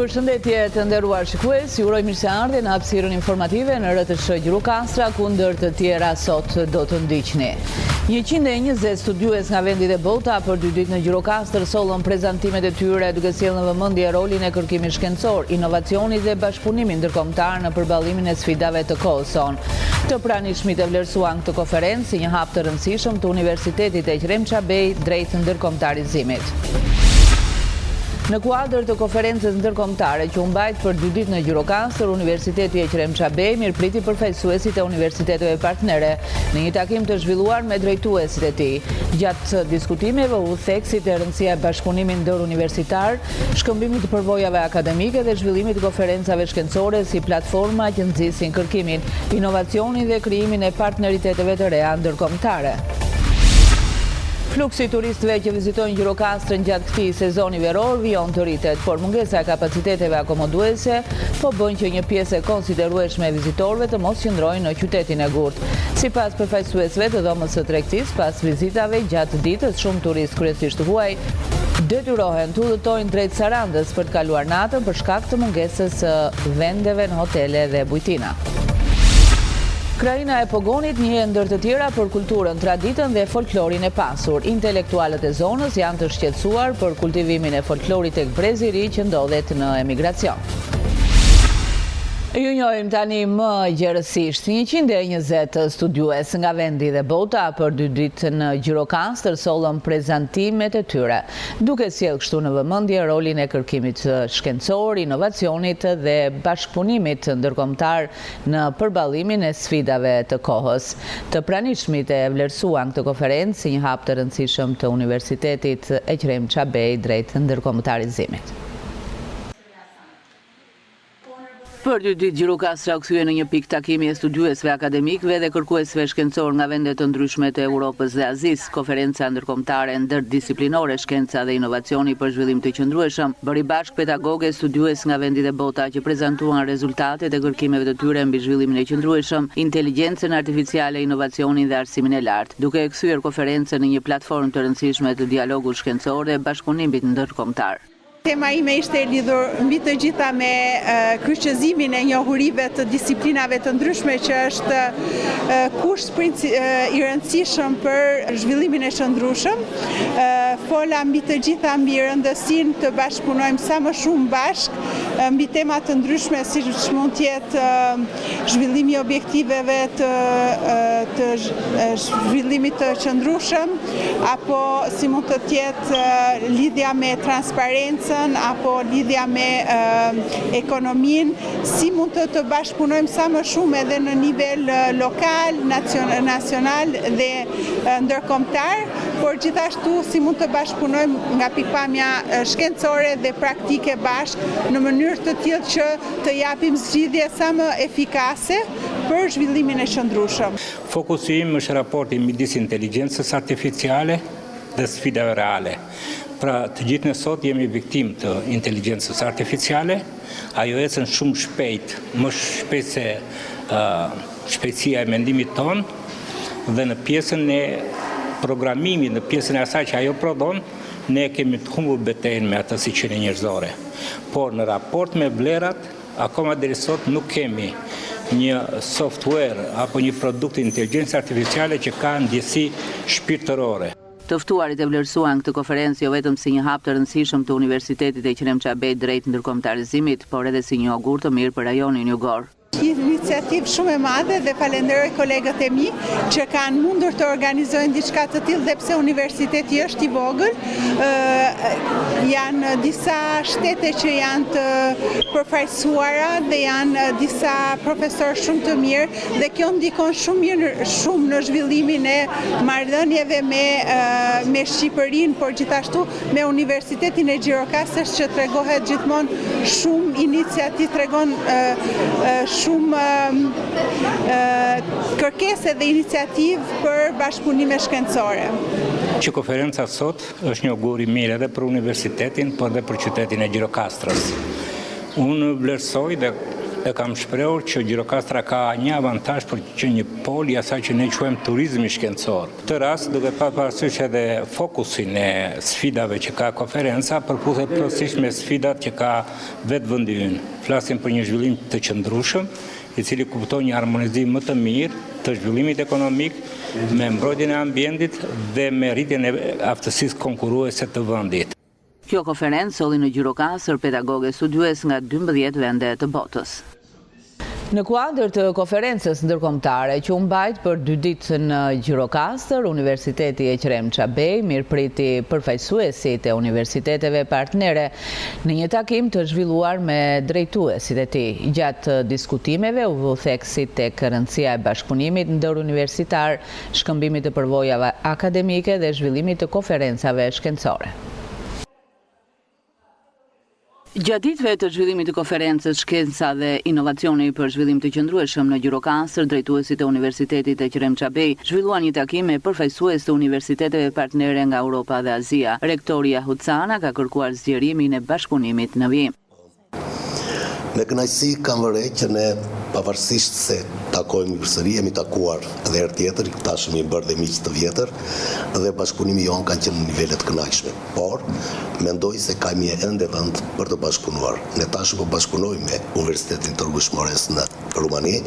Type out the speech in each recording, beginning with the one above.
Përshëndetje të nderuar shikues, ju uroj mirëseardhje në hapësirën informative në RTSH Gjirokastra, ku ndër të tjera sot do të ndiqni. 120 studiues nga vendi dhe bota për dy ditë në Gjirokastër sollën prezantimet e tyre duke sjellë në vëmendje rolin e kërkimit shkencor, inovacionit dhe bashkëpunimit ndërkombëtar në përballimin e sfidave të kohës sonë. Të pranishmit e vlerësuan këtë konferencë si një hap të rëndësishëm të Universitetit Eqrem Çabej drejt ndërkombëtarizimit. Në kuadër të konferencës ndërkombëtare që u mbajt për dy ditë në Gjirokastër, Universiteti Eqrem Çabej mirëpriti përfaqësuesit e universiteteve partnere në një takim të zhvilluar me drejtuesit e tij. Gjatë diskutimeve u vu theksi te rëndësia e bashkëpunimit ndëruniversitar, shkëmbimit të përvojave akademike dhe zhvillimit të konferencave shkencore si platforma që nxisin kërkimin, inovacionin dhe krijimin e partneriteteve të reja ndërkombëtare. Fluksi i turistëve që vizitojnë Gjirokastrën gjatë këtij sezoni veror vijon të rritet, por mungesa e kapaciteteve akomoduese po bën që një pjesë e konsiderueshme e vizitorëve të mos qëndrojnë në qytetin e gurtë. Sipas përfaqësuesve të Dhomës së Tregtisë, pas vizitave gjatë ditës, shumë turistë kryesisht të huaj detyrohen të udhëtojnë drejt Sarandës për të kaluar natën për shkak të mungesës së vendeve në hotele dhe bujtina. Krahina e Pogonit njihet ndër të tjera për kulturën, traditën dhe folklorin e pasur. Intelektualët e zonës janë të shqetësuar për kultivimin e folklorit tek brezi i ri që ndodhet në emigracion. Ju njohim tani më gjerësisht 120 studiues nga vendi dhe bota për dy ditë në Gjirokastër sollën prezantimet e tyre. Duke sjellë kështu në vëmendje rolin e kërkimit shkencor, inovacionit dhe bashkëpunimit ndërkombëtar në përballimin e sfidave të kohës. Të pranishmit e vlerësuan këtë konferencë si një hap të rëndësishëm të Universitetit Eqrem Çabej drejt ndërkombëtarizimit. Për dy ditë Gjirokastra u kthye në një pikë takimi e studiuesve, akademikëve dhe kërkuesve shkencorë nga vende të ndryshme të Europës dhe Azisë. Konferenca ndërkombëtare ndërdisiplinore Shkenca dhe Inovacioni për Zhvillim të Qëndrueshëm bëri bashkë pedagogë e studiues nga vendi dhe bota që prezantuan rezultatet e kërkimeve të tyre mbi zhvillimin e qëndrueshëm, inteligjencën artificiale, inovacionin dhe arsimin e lartë, duke e kthyer konferencën në një platformë të rëndësishme të dialogut shkencor dhe bashkëpunimit ndërkombëtar. Tema ime ishte e lidhur mbi të gjitha me kryqëzimin e njohurive të disiplinave të ndryshme që është kusht i rëndësishëm për zhvillimin e qëndrueshëm. Fola mbi të gjitha mbi rëndësinë të bashkëpunojmë sa më shumë bashkë mbi tema të ndryshme siç mund të jetë zhvillimi i objektiveve të të zhvillimit të qëndrueshëm apo si mund të jetë lidhja me transparencën apo lidhja me ekonominë, si mund të të bashkëpunojmë sa më shumë edhe në nivel lokal, nacional dhe ndërkombëtar, por gjithashtu si mund të bashkëpunojmë nga pikëpamja shkencore dhe praktike bashkë në mënyrë të tillë që të japim zgjidhje sa më efikase për zhvillimin e qëndrueshëm. Fokusi im është raporti midis inteligjencës artificiale dhe sfidave reale. Pra, të gjithë ne sot jemi viktimë të inteligjencës artificiale, ajo ecën shumë shpejt, më shpejt se shpejtësia e mendimit tonë, dhe në pjesën e programimit, në pjesën e asaj që ajo prodhon, ne kemi të humbur betejën me atë si qenie njerëzore. Por në raport me vlerat, Akoma deri sot nuk kemi një software apo një produkt inteligjencë artificiale që ka ndjesi shpirtërore. Të ftuarit e vlerësuan këtë konferencë jo vetëm si një hap të rëndësishëm të Universitetit Eqrem Çabej drejt ndërkombëtarizimit, por edhe si një ogur të mirë për rajonin jugor. Një iniciativë shumë e madhe dhe falenderoj kolegët e mi që kanë mundur të organizojnë diçka të tillë dhe pse universiteti është i vogël, Janë disa shtete që janë të përfaqësuara dhe janë disa profesorë shumë të mirë dhe kjo ndikon shumë mirë shumë në zhvillimin e marrëdhënieve me me Shqipërinë, por gjithashtu me Universitetin e Gjirokastrës që tregohet gjithmonë shumë iniciativë, tregon shumë kërkesë dhe iniciativë për bashkëpunime shkencore. Që konferenca sot është një ogur i mirë edhe për universitetin, por edhe për qytetin e Gjirokastrës. Unë vlerësoj dhe E kam shprehur që Gjirokastra ka një avantazh për të qenë një pol i asaj që ne quajmë turizmi shkencor. Këtë rast, duke pas parasysh edhe fokusin e sfidave që ka konferenca, përputhet plotësisht me sfidat që ka vetë vendi ynë. Flasim për një zhvillim të qëndrueshëm, i cili kupton një harmonizim më të mirë të zhvillimit ekonomik me mbrojtjen e ambientit dhe me rritjen e aftësisë konkurruese të vendit. Kjo konferencë solli në Gjirokastër pedagogë e studiues nga 12 vende të botës. Në kuadër të konferencës ndërkombëtare që u mbajt për dy ditë në Gjirokastër, Universiteti Eqrem Çabej mirëpriti përfaqësuesit e universiteteve partnere në një takim të zhvilluar me drejtuesit e tij. Gjatë diskutimeve u vu theksi tek rëndësia e bashkëpunimit ndëruniversitar, shkëmbimit të përvojave akademike dhe zhvillimit të konferencave shkencore. Gjatë ditëve të zhvillimit të konferencës Shkenca dhe Inovacioni për Zhvillim të Qëndrueshëm në Gjirokastër, drejtuesit e Universitetit Eqrem Çabej zhvilluan një takim me përfaqësues të universiteteve partnere nga Europa dhe Azia. Rektori Jahut Cana ka kërkuar zgjerimin e bashkëpunimit në vijim. Me kënaqësi kam vënë re që ne pavarësisht se takohemi përsëri, jemi takuar edhe herë tjetër, tashmë jemi bërë dhe miq të vjetër dhe bashkëpunimi jonë ka qenë në nivele të kënaqshme. Por, mendoj se kemi ende vend për të bashkëpunuar. Ne tashmë po bashkëpunojmë me Universitetin Târgu Mureș në Rumani,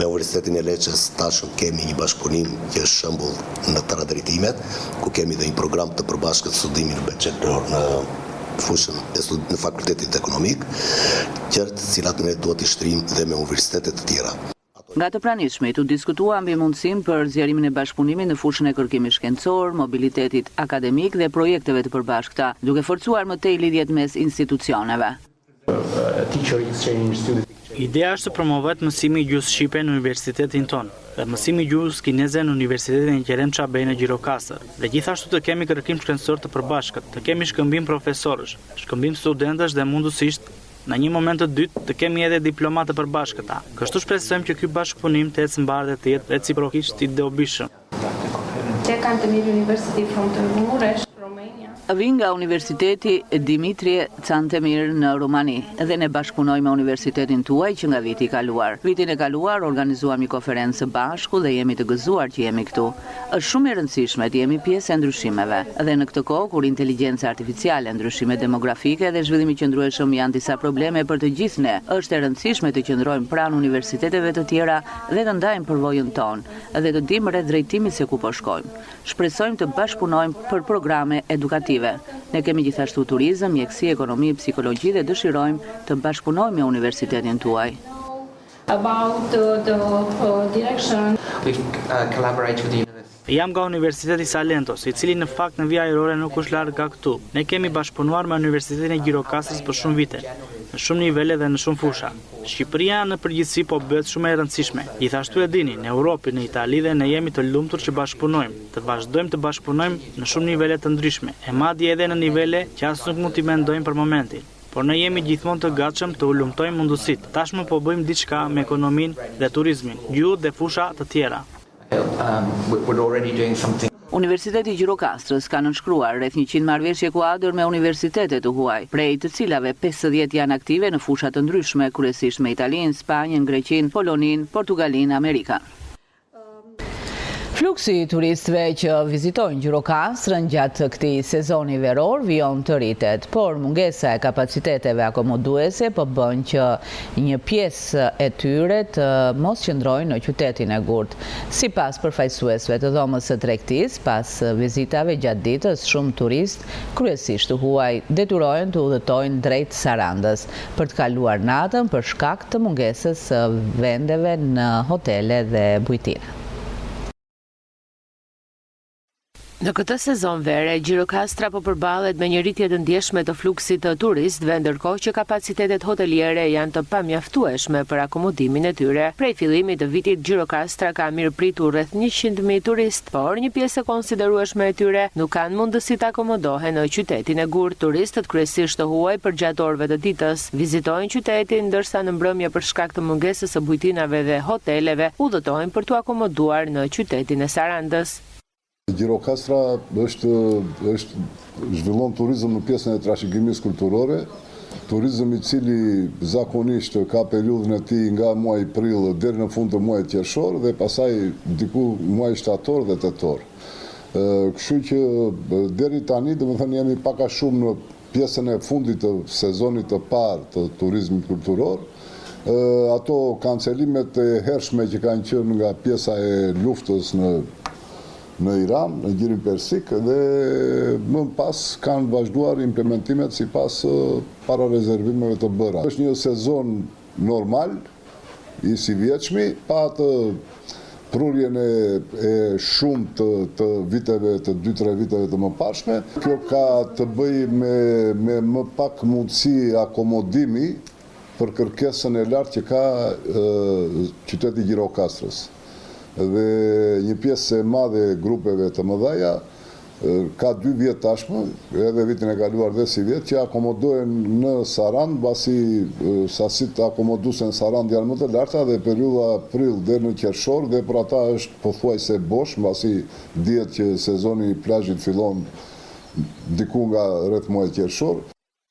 me Universitetin e Leçes tashmë kemi një bashkëpunim që është shembull në tëra drejtimet, ku kemi dhe një program të përbashkët studimi në bachelor në fushën e në Fakultetit Ekonomik, gjëra të cilat ne duhet t'i shtrijmë dhe me universitete të tjera. Nga të pranishmit u diskutua mbi mundësinë për zgjerimin e bashkëpunimit në fushën e kërkimit shkencor, mobilitetit akademik dhe projekteve të përbashkëta, duke forcuar më tej lidhjet mes institucioneve. Ideja është të promovohet mësimi i gjuhës shqipe në universitetin tonë dhe mësimi i gjuhës kineze në Universitetin Eqrem Çabej në Gjirokastër dhe gjithashtu të kemi kërkim shkencor të përbashkët, të kemi shkëmbim profesorësh, shkëmbim studentësh dhe mundësisht në një moment të dytë të kemi edhe diploma të përbashkëta. Kështu shpresojmë që ky bashkëpunim të ecë mbarë dhe të jetë reciprokisht i dobishëm. Vij nga Universiteti Dimitrie Cantemir në Rumani dhe ne bashkëpunojmë me universitetin tuaj që nga viti i kaluar. Vitin e kaluar organizuam një konferencë së bashku dhe jemi të gëzuar që jemi këtu. Është shumë e rëndësishme të jemi pjesë e ndryshimeve. Dhe në këtë kohë kur inteligjenca artificiale, ndryshimet demografike dhe zhvillimi i qëndrueshëm janë disa probleme për të gjithë ne, është e rëndësishme të qëndrojmë pranë universiteteve të tjera dhe të ndajmë përvojën tonë dhe të dimë rreth drejtimit se ku po shkojmë. Shpresojmë të bashkëpunojmë për programe edukative. Ne kemi gjithashtu turizëm, mjekësi, ekonomi, psikologji dhe dëshirojmë të bashkëpunojmë me universitetin tuaj. About the direction. Jam nga Universiteti i Salentos, i cili në fakt në vijë ajrore nuk është larg nga këtu. Ne kemi bashkëpunuar me Universitetin e Gjirokastrës për shumë vite, në shumë nivele dhe në shumë fusha. Shqipëria në përgjithësi po bëhet shumë e rëndësishme. Gjithashtu e dini, në Europë, në Itali dhe ne jemi të lumtur që bashkëpunojmë, të vazhdojmë të bashkëpunojmë në shumë nivele të ndryshme, e madje edhe në nivele që as nuk mund t'i mendojmë për momentin. Por ne jemi gjithmonë të gatshëm të hulumtojmë mundësitë. Tashmë po bëjmë diçka me ekonominë dhe turizmin, gjuhët dhe fusha të tjera. Universiteti i Gjirokastrës ka nënshkruar rreth 100 marrëveshje kuadër me universitete të huaj, prej të cilave 50 janë aktive në fusha të ndryshme, kryesisht me Italinë, Spanjën, Greqinë, Poloninë, Portugalinë, Amerikën. Fluksi i turistëve që vizitojnë Gjirokastrën gjatë këtij sezoni veror vijon të rritet, por mungesa e kapaciteteve akomoduese po bën që një pjesë e tyre të mos qëndrojnë në qytetin e gurtë. Sipas përfaqësuesve të dhomës së tregtisë, pas vizitave gjatë ditës, shumë turistë, kryesisht të huaj, detyrohen të udhëtojnë drejt Sarandës për të kaluar natën për shkak të mungesës së vendeve në hotele dhe bujtina. Në këtë sezon vere, Gjirokastra po përballet me një rritje të ndjeshme të fluksit të turistëve, ndërkohë që kapacitetet hoteliere janë të pamjaftueshme për akomodimin e tyre. Prej fillimit të vitit, Gjirokastra ka mirëpritur rreth 100.000 turistë, por një pjesë e konsiderueshme e tyre nuk kanë mundësi të akomodohen në qytetin e gurtë. Turistët kryesisht të huaj përgjatë orëve të ditës, vizitojnë qytetin, ndërsa në mbrëmje për shkak të mungesës së bujtinave dhe hoteleve, udhëtojnë për t'u akomoduar në qytetin e Sarandës. Gjirokastra është është zhvillon turizëm në pjesën e trashëgimisë kulturore. Turizëm i cili zakonisht ka periudhën e tij nga muaji prill deri në fund të muajit qershor dhe pastaj diku muaji shtator dhe tetor. Kështu që deri tani, domethënë jemi pak a shumë në pjesën e fundit të sezonit të parë të turizmit kulturor. Ato kancelimet e hershme që kanë qenë nga pjesa e luftës në në Iran, në Gjirin Persik dhe më pas kanë vazhduar implementimet sipas pararezervimeve të bëra. Është një sezon normal, i sivjetshmi, pa atë prurjen e e shumtë të të viteve të dy-tre viteve të mëparshme. Kjo ka të bëjë me me më pak mundësi akomodimi për kërkesën e lartë që ka qyteti i Gjirokastrës. Dhe një pjesë e madhe e grupeve të mëdhaja ka dy vjet tashmë, edhe vitin e kaluar dhe sivjet, që akomodohen në Sarandë, mbasi sasitë akomoduese në Sarandë janë më të larta dhe periudha prill deri në qershor dhe për ata është pothuajse bosh, mbasi dihet që sezoni i plazhit fillon diku nga rreth muajit qershor.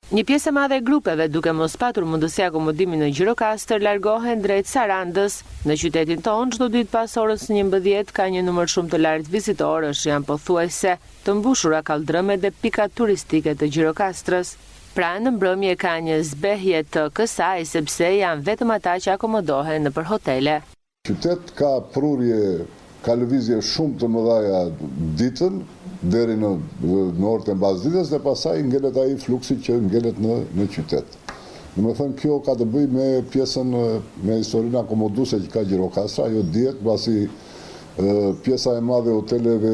Një pjesë e madhe e grupeve, duke mos patur mundësi akomodimi në Gjirokastër, largohen drejt Sarandës. Në qytetin tonë, çdo ditë pas orës 11 ka një numër shumë të lartë vizitorësh, janë pothuajse të mbushura kalldrëmet dhe pikat turistike të Gjirokastrës. Pra, në mbrëmje ka një zbehje të kësaj, sepse janë vetëm ata që akomodohen nëpër hotele. Qytet ka prurje, ka lëvizje shumë të mëdhaja ditën, deri në në orët e mbasdites dhe pastaj ngelet ai fluksi që ngelet në në qytet. Domethënë kjo ka të bëjë me pjesën me historinë akomoduese që ka Gjirokastra, ajo dihet mbasi pjesa e madhe e hoteleve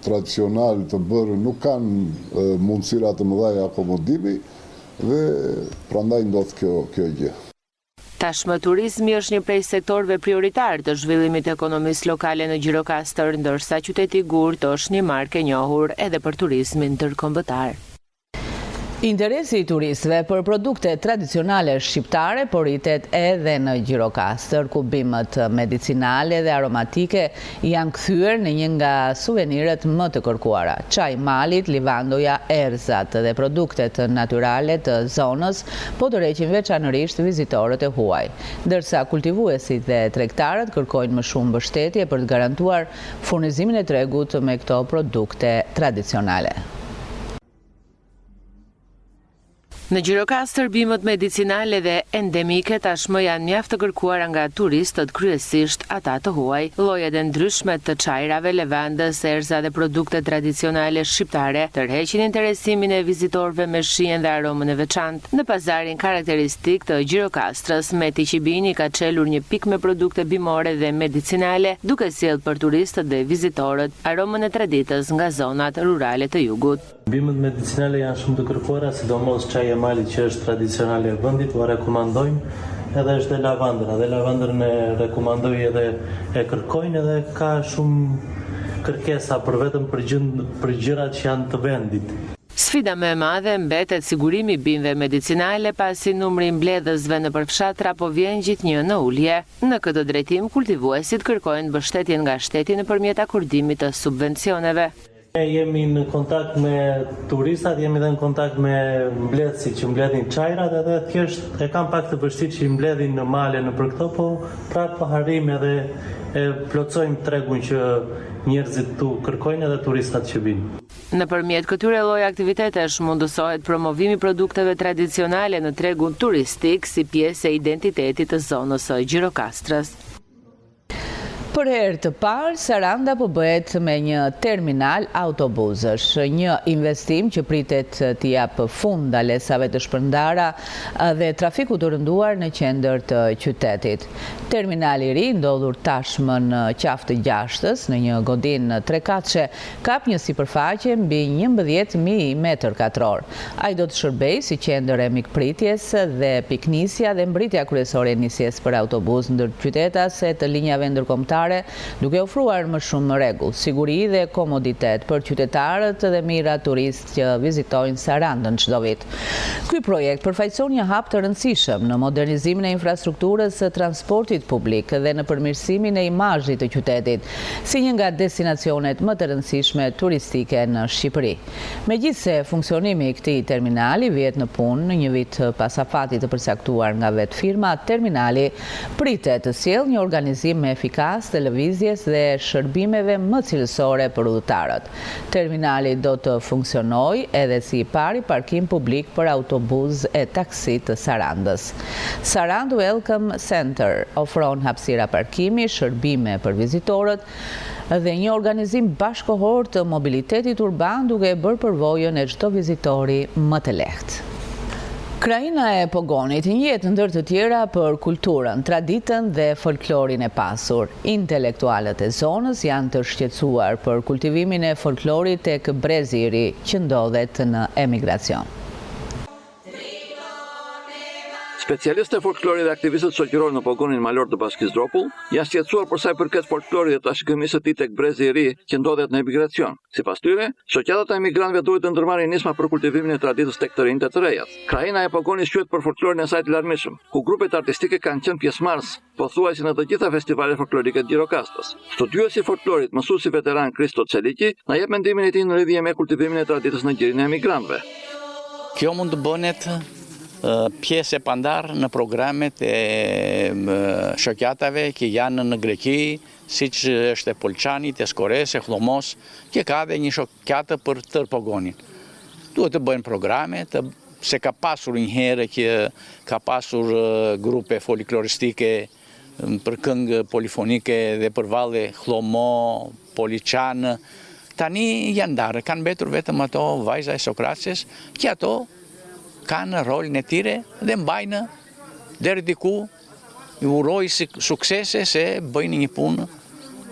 tradicionalë të bërë nuk kanë mundësira të mëdhaja akomodimi dhe prandaj ndodh kjo kjo gjë. Tashmë turizmi është një prej sektorëve prioritarë të zhvillimit të ekonomisë lokale në Gjirokastër, ndërsa qyteti i gurtë është një markë e njohur edhe për turizmin ndërkombëtar. Interesi i turistëve për produkte tradicionale shqiptare po rritet edhe në Gjirokastër, ku bimët medicinale dhe aromatike janë kthyer në një nga suveniret më të kërkuara. Çaji i malit, livandoja, erëzat dhe produktet natyrale të zonës po tërheqin veçanërisht vizitorët e huaj. Ndërsa kultivuesit dhe tregtarët kërkojnë më shumë mbështetje për të garantuar furnizimin e tregut me këto produkte tradicionale. Në Gjirokastër bimët medicinale dhe endemike tashmë janë mjaft të kërkuara nga turistët, kryesisht ata të huaj. Llojet e ndryshme të çajrave, levandës, erëza dhe produkte tradicionale shqiptare tërheqin interesimin e vizitorëve me shijen dhe aromën e veçantë. Në pazarin karakteristik të Gjirokastrës, Meti Qibini ka çelur një pikë me produkte bimore dhe medicinale, duke sjellë për turistët dhe vizitorët aromën e traditës nga zonat rurale të jugut. Bimët medicinale janë shumë të kërkuara, sidomos çaji i malit që është tradicionale e vendit, ua rekomandojmë, edhe është dhe lavandra, dhe lavandrën e rekomandoj edhe e kërkojnë edhe ka shumë kërkesa për vetëm për gjënd, për gjërat që janë të vendit. Sfida më e madhe mbetet sigurimi i bimëve medicinale pasi numri i mbledhësve nëpër fshatra po vjen gjithnjë në ulje. Në këtë drejtim kultivuesit kërkojnë mbështetjen nga shteti nëpërmjet akordimit të subvencioneve. Ne jemi në kontakt me turistat, jemi dhe në kontakt me mbledhësit që mbledhin çajrat edhe thjesht e kanë pak të vështirë që i mbledhin në male nëpër këto, po prapë po arrijmë edhe e plotësojmë tregun që njerëzit këtu kërkojnë edhe turistat që vijnë. Nëpërmjet këtyre lloj aktivitetesh mundësohet promovimi i produkteve tradicionale në tregun turistik si pjesë e identitetit të zonës së Gjirokastrës. Për herë të parë, Saranda po bëhet me një terminal autobuzësh. Një investim që pritet t'i japë fund ndalesave të shpërndara dhe trafikut të rënduar në qendër të qytetit. Terminali i ri, ndodhur tashmë në Qafë të Gjashtës, në një godinë trekatëshe, kap një sipërfaqe mbi 11.000 metër katror. Ai do të shërbejë si qendër e mikpritjes dhe pikënisja dhe mbërritja kryesore e nisjes për autobuzë ndërqytetase të linjave ndërkombëtare. kombëtare, duke ofruar më shumë rregull, siguri dhe komoditet për qytetarët dhe mijëra turistë që vizitojnë Sarandën çdo vit. Ky projekt përfaqëson një hap të rëndësishëm në modernizimin e infrastrukturës së transportit publik dhe në përmirësimin e imazhit të qytetit, si një nga destinacionet më të rëndësishme turistike në Shqipëri. Megjithëse funksionimi i këtij terminali vihet në punë një vit pas afatit të përcaktuar nga vetë firma, terminali pritet të sjellë një organizim më efikas të lëvizjes dhe shërbimeve më cilësore për udhëtarët. Terminali do të funksionojë edhe si i pari parkim publik për autobuzë e taksi të Sarandës. Sarandë Welcome Center ofron hapësira parkimi, shërbime për vizitorët dhe një organizim bashkëkohor të mobilitetit urban duke e bërë përvojën e çdo vizitori më të lehtë. Krahina e Pogonit njihet ndër të tjera për kulturën, traditën dhe folklorin e pasur. Intelektualët e zonës janë të shqetësuar për kultivimin e folklorit tek brezi i ri që ndodhet në emigracion. Specialistët e folklorit dhe aktivistët shoqërorë në Pogonin Malor të Bashkisë Dropull janë shqetësuar për sa i përket folklorit dhe trashëgimisë së tij tek brezi i ri që ndodhet në emigracion. Sipas tyre, shoqatat e emigrantëve duhet të ndërmarrin nisma për kultivimin e traditës tek të rinjtë e të rejat. Krahina e Pogonit shquhet për folklorin e saj të larmishëm, ku grupet artistike kanë qenë pjesëmarrës pothuajse në të gjitha festivalet folklorike të Gjirokastrës. Studiuesi i folklorit, mësuesi veteran Kristo Celiqi, na jep mendimin e tij në lidhje me kultivimin e traditës në gjirin e emigrantëve. Kjo mund të bëhet pjesë e pandarë në programet e shoqatave që janë në Greqi, siç është e Polçanit, e Skoresë, e Hllomos, që ka dhe një shoqatë për tërë Pogonin. Duhet të bëjnë programe, të se ka pasur një herë që ka pasur grupe folkloristike për këngë polifonike dhe për valle Hlomo, Poliçan, tani janë ndarë, kanë mbetur vetëm ato vajza e Sokracisë, që ato kanë rolin e tyre dhe mbajnë deri diku I uroj suksese se bëjnë një punë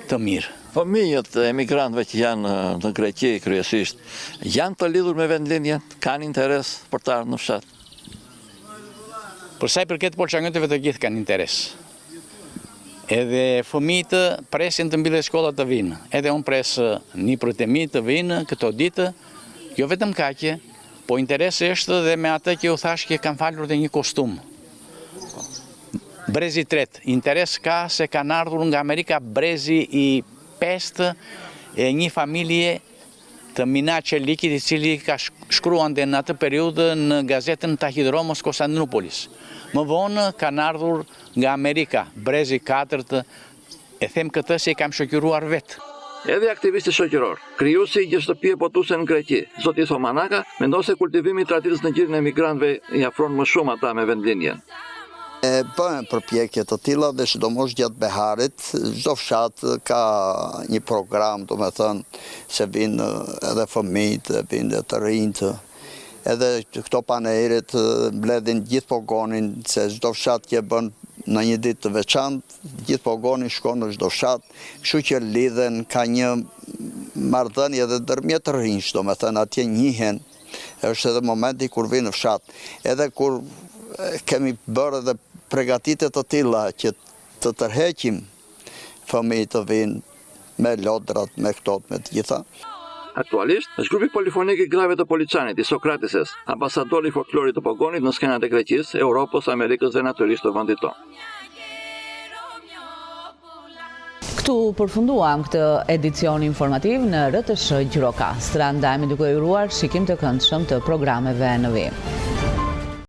të mirë. Fëmijët e emigrantëve që janë në Greqi kryesisht, janë të lidhur me vendlindjen, kanë interes për të ardhur në fshat? Për sa i përket polçanjotëve të gjithë kanë interes. Edhe fëmijët presin të mbyllet shkolla të vijnë. Edhe unë pres nipërit e mi të vijnë këto ditë. Jo vetëm kaq, po interesi është dhe me atë që u thashë që kam falur dhe një kostum. Brezi i tretë, interes ka se kanë ardhur nga Amerika brezi i pestë e një familje të Mina Çelikit i cili ka shkruante në atë periudhë në gazetën Tahidromos Konstantinopolis. Më vonë kanë ardhur nga Amerika, brezi i katërt E them këtë se i kam shoqëruar vetë. Edhe aktivisti shoqëror, krijuesi i një shtëpie botuese në Greqi, zoti Thoma Naka, mendon se kultivimi i traditës në gjirin e emigrantëve i afron më shumë ata me vendlindjen. Bëhen përpjekje të tilla dhe sidomos gjatë beharit, çdo fshat ka një program, domethënë se vijnë edhe fëmijët, vijnë dhe të rinjtë, Edhe këto panairet mbledhin gjithë pogonin, se çdo fshat që e bën në një ditë të veçantë, gjithë pogoni shkon në çdo fshat, kështu që lidhen, ka një marrëdhënie edhe ndërmjet të rinjsh, domethënë atje njihen, është edhe momenti kur vijnë në fshat. Edhe kur kemi bërë edhe pregatitje të tilla që të tërheqim fëmijë të vijnë me lodrat, me këto, me të gjitha. Aktualisht, është grupi polifonik i grave të Poliçanit, i Sokratises, ambasador i folklorit të Pogonit në skenat e Greqisë, Europës, Amerikës dhe natyrisht të vendit tonë. Këtu përfunduam këtë edicion informativ në RTSH Gjirokastra. Ndahemi duke uruar shikim të këndshëm të programeve në vijim.